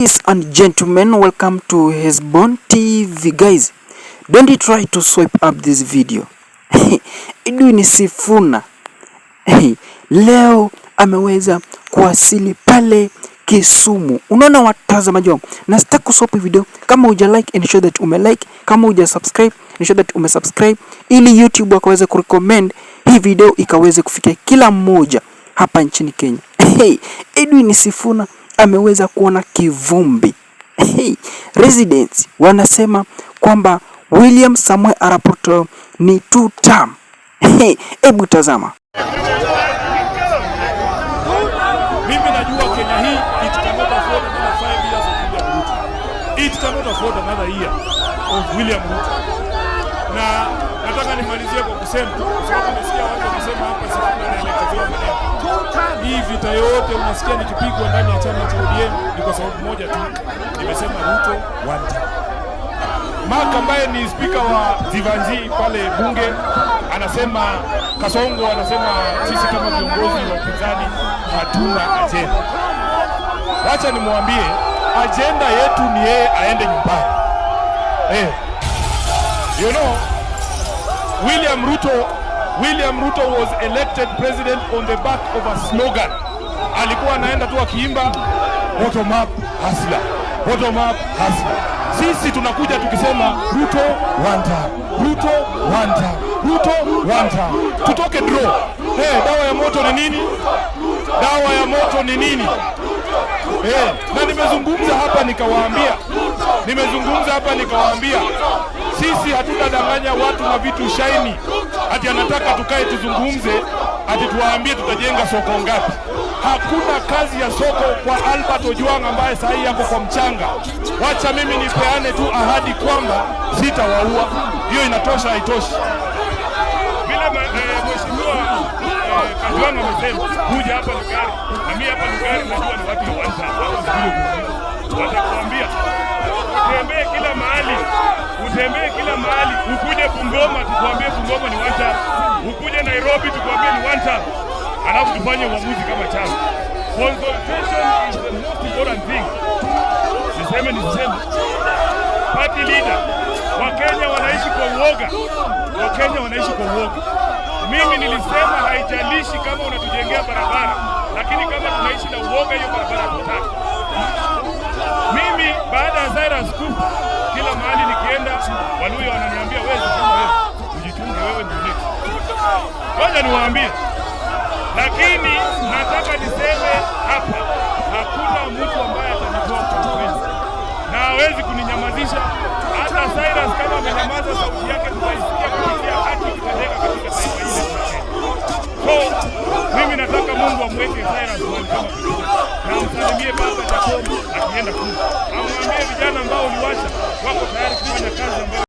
Ladies and gentlemen, welcome to Hesbon TV. Guys, don't try to swipe up this video. Edwin Sifuna leo ameweza kuwasili pale Kisumu. Unaona watazamaji wangu, na sitaki kuswipe video. Kama huja like, ensure that ume like. Kama huja subscribe, ensure that ume subscribe ili YouTube wakaweze kurecommend hii video ikaweze kufikia kila mmoja hapa nchini Kenya. Hey, Edwin Sifuna ameweza kuona kivumbi. Hey, residents wanasema kwamba William Samoei Arap Ruto ni two term. Hey, hebu tazama. Mimi najua Kenya hii, it cannot afford another 5 years of William Ruto. It cannot afford another year of William Ruto. Na nataka nimalizie kwa kusema, kwa sababu nimesikia watu wakisema hapa Sifuna anaelekezewa maneno. Hii vita yote unasikia nikipigwa ndani ya chama cha ODM ni kwa sababu moja tu, nimesema Ruto one term. Mark ambaye ni spika wa Jivanjee pale bunge anasema, Kasongo anasema sisi kama viongozi wa upinzani hatuna ajenda. Wacha nimwambie, ajenda yetu ni yeye aende nyumbani. Eh. William Ruto was elected president on the back of a slogan. Alikuwa anaenda tu akiimba "Bottom up hustler, bottom up hustler." Sisi tunakuja tukisema "Ruto one term, Ruto one term, Ruto one term." Tutoke draw. Hey, dawa ya moto ni nini? Dawa ya moto ni nini? Hey, na nimezungumza hapa nikawaambia, nimezungumza hapa nikawaambia, sisi hatutadanganya watu na vitu shiny, ati anataka tukae tuzungumze, ati tuwaambie tutajenga soko ngapi. Hakuna kazi ya soko kwa Albert Ojwang ambaye saa hii yako kwa mchanga. Wacha mimi nipeane tu ahadi kwamba sitawaua. Hiyo inatosha, haitoshi? Vile mheshimiwa Kajwang amesema kuja hapa Lugari, na mimi hapa Lugari najua ni watu wa one term, hata usikuja kuuliza. Watakuambia utembee kila mahali, utembee kila mahali, ukuje Bungoma tukuambie Bungoma ni one term, ukuje Nairobi tukuambie ni one term, alafu tufanye uamuzi kama chama. Consultation is the most important thing. Niseme nisiseme? Party leader, Wakenya wanaishi kwa uoga, Wakenya wanaishi kwa uoga. Mimi nilisema haijalishi kama unatujengea barabara, lakini kama tunaishi na uoga, hiyo barabara hatutaki. Mimi baada ya Cyrus kufa, kila mahali nikienda, Waluhya wananiambia, "Wewe kama wewe ujichunge, wewe ndio next." Ngoja niwaambie, lakini nataka niseme hapa, hakuna mtu ambaye atanitoa kwa ukweli na hawezi kuninyamazisha. Hata Cyrus kama amenyamaza, sauti yake tutaisikia kupitia haki ikitendeka katika taifa hili letu la Kenya. So mimi nataka Mungu amweke Cyrus mahali kama peponi na amsalimie baba.